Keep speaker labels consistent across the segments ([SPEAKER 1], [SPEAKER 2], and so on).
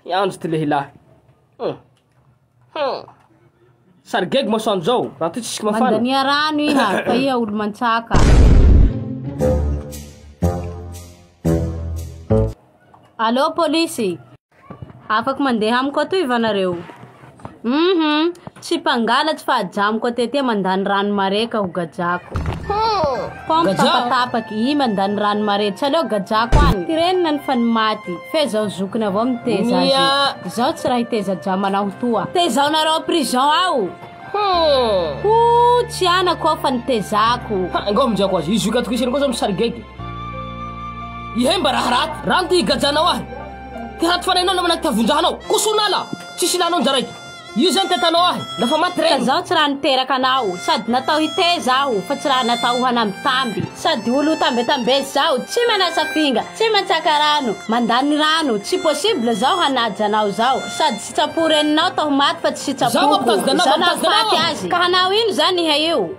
[SPEAKER 1] Iandro ty lehilahy. Hum. Hum. Sary gegy masoandro zao, raha ty tsisy mafana.
[SPEAKER 2] Mandania rano iha fa iha olo mantsaka. Allô polisy, afaky mandeha amiko atoy va nareo? Mhm, tsy mpangalatsy fa ajamiko aty mandany rano mare ka ho gajako. Pompe
[SPEAKER 1] Gaja?
[SPEAKER 2] tapatapaky, i mandany rano mare, tsy aleo gajako any. Ty reniny fa ny maty, fe zaho zokiny avao miteza azy.
[SPEAKER 1] Mia.
[SPEAKER 2] Zaho tsy raha hiteza jamanao toa. Tezaonareo en prison ao.
[SPEAKER 1] Hum.
[SPEAKER 2] Ho tsy anako aho fa nitezako.
[SPEAKER 1] Ha, angao aminjako azy. Izy io katokisany koa zao misary gegy. Ihe mba raha raty. Rano ty gajanao ahy. Ty raty fanahinao namana ty havonjahanao. Kosonala. Tsisy ilanao njaraiky. Io zany ty atanao ahy. Lafa maty
[SPEAKER 2] Ka
[SPEAKER 1] regny.
[SPEAKER 2] zaho tsy raha niteraka anao, sady natao hiteza aho, fa tsy raha natao hanambitamby. Sady olo hotambetambezy zaho, tsy manasa finga, tsy mantsaka rano, mandany rano, tsy possible zaho hanaja anao zao, sady sitsapo reninao tao maty fa tsy
[SPEAKER 1] Zaho
[SPEAKER 2] sitsapoko,
[SPEAKER 1] mampitazona anao,
[SPEAKER 2] zaho
[SPEAKER 1] mampitazona
[SPEAKER 2] nahafaty
[SPEAKER 1] anao.
[SPEAKER 2] azy. Ka hanao ino zany iha io?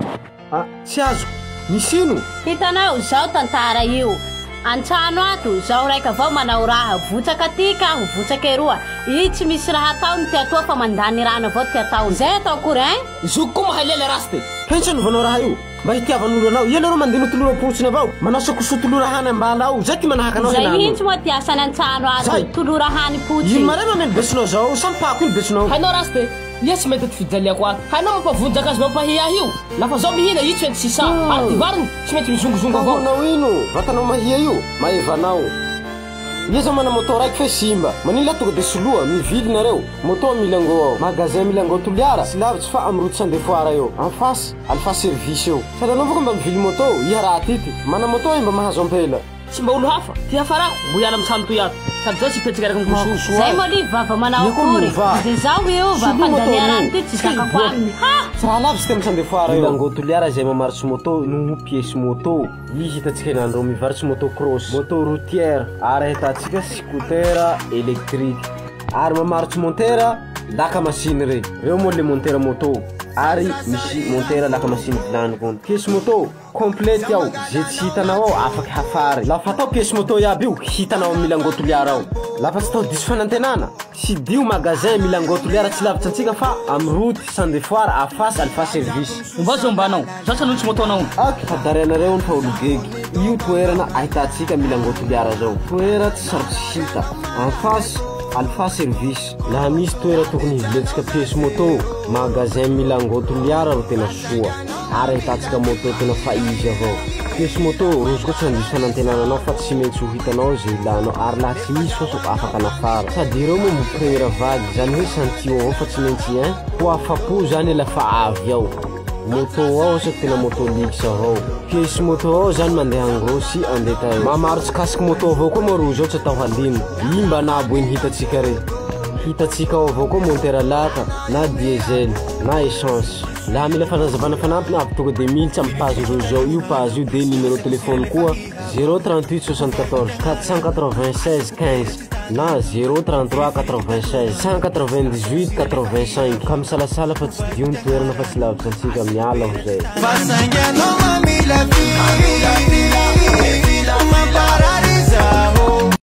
[SPEAKER 3] Ah, tsy azoko. Misy ino?
[SPEAKER 2] Hitanao, zao tantara io. Antrano ato, zaho raiky avao manao raha, votsaka aty ka aho, votsaka eroa. I tsy misy raha ataony ty atoa fa mandany rano avao ty ataony. Zay atao akory hein?
[SPEAKER 1] Zoky koa mahay lela rasy ty.
[SPEAKER 3] Hentsy anovanao raha io. Mba hitiavan'olo anao. Ia nareo mandeha notoloram-potsiny avao. Manao sakoso tolora hany ambala ao. Zay ty manahaka anao
[SPEAKER 2] Zay
[SPEAKER 3] henano.
[SPEAKER 2] mihitsy moa ty asany antrano ato,
[SPEAKER 3] Zay.
[SPEAKER 2] tolora hany potsiny.
[SPEAKER 3] Ino mare mameno besonao zao? Samy pako ino besonao?
[SPEAKER 1] Hainao rasy ty. Ia tsy mety ty fijaliako ato. Hainao mampavonjaka azy mampahia io. Lafa zao mihina i tsy maintsy sisa. Ary ty variny tsy maintsy mizongozongo avao.
[SPEAKER 3] Kahonao ino? Vatanao mahia io? Maevanao. Ia zao mana moto raiky fe simba. Manino lahy tonga de soloa? Mivily nareo. Moto Milango ao. Magasin Milango Toliara. Tsy lavitsy fa amy route Sandefoara eo. En face Alpha Service eo. Sady anao avao ka mba mivily moto. Iha raha ty. Mana moto i mba mahazo ampela.
[SPEAKER 1] Tsy mba olo hafa. Ty hafarako mbo hiala amy trano toy ato. Sady zao tsy hipetraky araka amy koso.
[SPEAKER 2] Zay moa ly vava manao
[SPEAKER 3] Ia koa
[SPEAKER 2] akory.
[SPEAKER 3] miova.
[SPEAKER 2] De zaho hiova,
[SPEAKER 3] Soloa moto
[SPEAKER 2] fandania
[SPEAKER 3] anio.
[SPEAKER 2] rano ty tsy zakako aminy. Ha!
[SPEAKER 3] Tsy raha lavitsy ty amy Sandefoara eo. Milango Toliara izay mamarotsy moto noho pièce moto. I hitantsika henandreo mivarotsy moto cross, moto routière, ary ahitantsika scooter électrique. Ary mamarotsy montera laka machine rey. Reo moa le montera moto. Ary misy montera laka machine vilany koa. Pièce moto complète ao. Ze tsy hitanao ao afaky hafary. Lafa atao pièce moto iaby io hitanao amy Milango Toliara ao. Lafa tsy tao diso fanantenana, tsidio magasin Milango Toliara tsy lavitsy antsika fa amy route Sandefoara en face Alpha Service.
[SPEAKER 1] Omba zao mbanao. Zaho tsy hanontsy moto anao.
[SPEAKER 3] Aky hadarianareo ny fa olo gegy. Io toerana ahitantsika Milango Toliara zao. Toera tsy sarotsy hita. En face Alpha Service. Laha misy toera tokony hivilentsika pièce moto, magasin Milango Toliara ro tena soa. Ary ahitantsika moto tena fa izy avao. Pièce moto, rozy koa tsy handiso fanantenana anao fa tsy maintsy ho hitanao ze ilanao ary laha tsy misy soso afaka anafara. Sady ireo moa mbo première vague, zany hoe santio avao fa tsy maintsy hein. Ho afapo zany lafa avy ao. Moto ao saky tena moto luxe avao. Pièce moto ao zany mandeha en gros sy en détail. Mamarotsy casque moto avao koa moa rozy ao tsy atao halino. I mba nabo iny hitantsika re. Hitantsika ao avao koa montera laka na diesel na essence. Laha mila fanazavana fanampiny avy tonga de militsy amy page ndrozy ao io page io de numéro téléphone koa 038 74 496 15 na 033 96 198 85 ka misalasala fa tsy dio ny toerana fa tsy lavitsy antsika miala ho zay.
[SPEAKER 4] Fa saingy anao mamilafila.